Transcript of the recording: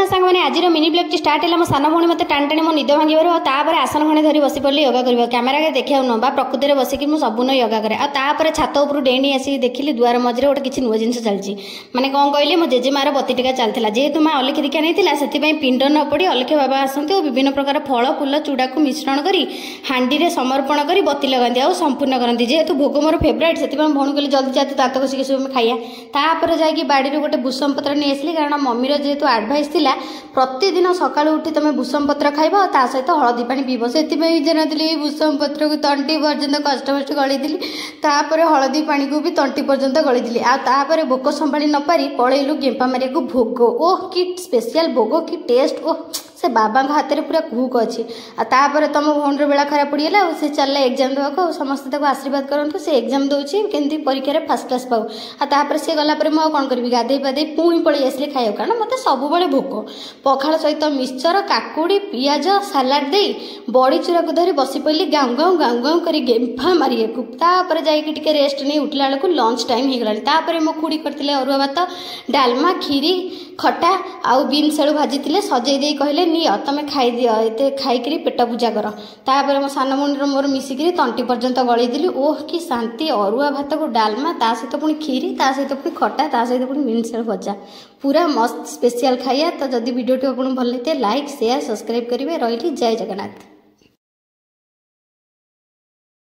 ଜଗନ୍ନାଥ ସାଙ୍ଗମାନେ, ଆଜିର mini ବ୍ଲଗ୍ଟି start ହେଲା ମୋ ସାନ ଭଉଣୀ ମୋତେ ଟାଣି ଟାଣି ମୋ ନିଦ ଭାଙ୍ଗିବାରୁ। ଆଉ ତାପରେ ଆସନ ଖଣ୍ଡେ ଧରି ବସି ପଡ଼ିଲି ୟୋଗା କରିବା। କ୍ୟାମେରାରେ ଦେଖିବାକୁ ନୁହଁ ବା ପ୍ରକୃତିରେ ବସିକି ମୁଁ ସବୁଦିନ ୟୋଗା କରେ। ଆଉ ତାପରେ ଛାତ ଉପରୁ ଡେଇଁ ଆସିକି ଦେଖିଲି ଦୁଆର ମଝିରେ ଗୋଟେ କିଛି ନୂଆ ଜିନିଷ ଚାଲିଛି। ମାନେ କ'ଣ କହିଲେ, ମୋ ଜେଜେମାର ବତି ଟୀକା ଚାଲିଥିଲା। ଯେହେତୁ ମା ଅଲେଖ ଦୀକ୍ଷା ନେଇଥିଲା, ସେଥିପାଇଁ ପିଣ୍ଡ ନ ପଡ଼ି ଅଲେଖ ବାବା ଆସନ୍ତି ଓ ବିଭିନ୍ନ ପ୍ରକାର ଫଳ, ଫୁଲ, ଚୂଡ଼ାକୁ ମିଶ୍ରଣ କରି ହାଣ୍ଡିରେ ସମର୍ପଣ କରି ବତି ଲଗାନ୍ତି ଆଉ ସମ୍ପୂର୍ଣ୍ଣ କରନ୍ତି। ଯେହେତୁ ଭୋଗ ମୋର ଫେଭରାଇଟ୍, ସେଥିପାଇଁ ଭଉଣୀ କହିଲି, ଜଲ୍ଦି ଯାଆ, ତୁ ଦାନ୍ତ ଘଷିକି ସବୁ ଆମେ ଖାଇବା। ତାପରେ ଯାଇକି ବାଡ଼ିରୁ ଗୋଟେ ଭୂଷମ ପତ୍ର ନେଇ ଆସିଲି, କାରଣ ମମିର ଯେହେତୁ ଆଡ଼ଭାଇସ୍ ଥିଲା, ପ୍ରତିଦିନ ସକାଳୁ ଉଠି ତମେ ଭୂଷମ ପତ୍ର ଖାଇବ ଆଉ ତା ସହିତ ହଳଦୀ ପାଣି ପିଇବ। ସେଥିପାଇଁ ଜାଣିନଥିଲି, ଏଇ ଭୂଷମ ପତ୍ରକୁ ତଣ୍ଟି ପର୍ଯ୍ୟନ୍ତ କଷ୍ଟମଷ୍ଟେ ଗଳେଇଥିଲି। ତାପରେ ହଳଦୀ ପାଣିକୁ ବି ତଣ୍ଟି ପର୍ଯ୍ୟନ୍ତ ଗଳେଇଥିଲି। ଆଉ ତାପରେ ଭୋକ ସମ୍ଭାଳି ନପାରି ପଳେଇଲୁ ଗେମ୍ପା ମାରିବାକୁ ଭୋଗ। ଓହ, କି ସ୍ପେଶିଆଲ ଭୋଗ, କି ଟେଷ୍ଟ! ଓହ, ସେ ବାବାଙ୍କ ହାତରେ ପୁରା କୁକ୍ ଅଛି। ଆଉ ତାପରେ ତମ ଭଉଣୀର ବେଳା ଖରାପ ପଡ଼ିଗଲା ଆଉ ସେ ଚାଲିଲା ଏକ୍ଜାମ୍ ଦେବାକୁ। ଆଉ ସମସ୍ତେ ତାକୁ ଆଶୀର୍ବାଦ କରନ୍ତୁ, ସେ ଏକ୍ଜାମ୍ ଦେଉଛି, କେମିତି ପରୀକ୍ଷାରେ ଫାର୍ଷ୍ଟ କ୍ଲାସ୍ ପାଉ। ଆଉ ତାପରେ ସେ ଗଲା ପରେ ମୁଁ ଆଉ କ'ଣ କରିବି? ଗାଧେଇ ପାଧେଇ ପୁଣି ପଳେଇ ଆସିଲି ଖାଇବାକୁ, କାରଣ ମୋତେ ସବୁବେଳେ ଭୋକ। ପଖାଳ ସହିତ ମିକ୍ସଚର, କାକୁଡ଼ି, ପିଆଜ ସାଲାଡ଼ ଦେଇ ବଡ଼ି ଚୁରାକୁ ଧରି ବସି ପଡ଼ିଲି ଗାଉଁ ଗାଉଁ ଗାଉଁ ଗାଉଁ କରି ଗେମ୍ଫା ମାରିବାକୁ। ତାପରେ ଯାଇକି ଟିକେ ରେଷ୍ଟ ନେଇ ଉଠିଲା ବେଳକୁ ଲଞ୍ଚ ଟାଇମ୍ ହେଇଗଲାଣି। ତାପରେ ମୋ ଖୁଡ଼ି କରିଥିଲେ ଅରୁଆ ଭାତ, ଡାଲମା, କ୍ଷୀରି, ଖଟା ଆଉ ବିନ୍ସ ଆଳୁ ଭାଜିଥିଲେ। ସଜେଇ ଦେଇ କହିଲେ, ନିଅ ତମେ ଖାଇଦିଅ, ଏତେ ଖାଇକିରି ପେଟ ପୂଜା କର। ତାପରେ ମୋ ସାନ ଭଉଣୀର ମୋର ମିଶିକିରି ତଣ୍ଟି ପର୍ଯ୍ୟନ୍ତ ଗଳେଇଦେଲୁ। ଓହ, କି ଶାନ୍ତି! ଅରୁଆ ଭାତକୁ ଡାଲମା, ତା ସହିତ ପୁଣି କ୍ଷୀରି, ତା ସହିତ ପୁଣି ଖଟା, ତା ସହିତ ପୁଣି ବିନ୍ସ ଆଳୁ ଭଜା, ପୁରା ମସ୍ତ ସ୍ପେଶିଆଲ ଖାଇବା। ତ ଯଦି ଭିଡ଼ିଓଟି ଆପଣଙ୍କୁ ଭଲ ଲାଗିଥାଏ, ଲାଇକ୍, ସେୟାର, ସବସ୍କ୍ରାଇବ୍ କରିବେ। ରହିଲି, ଜୟ ଜଗନ୍ନାଥ।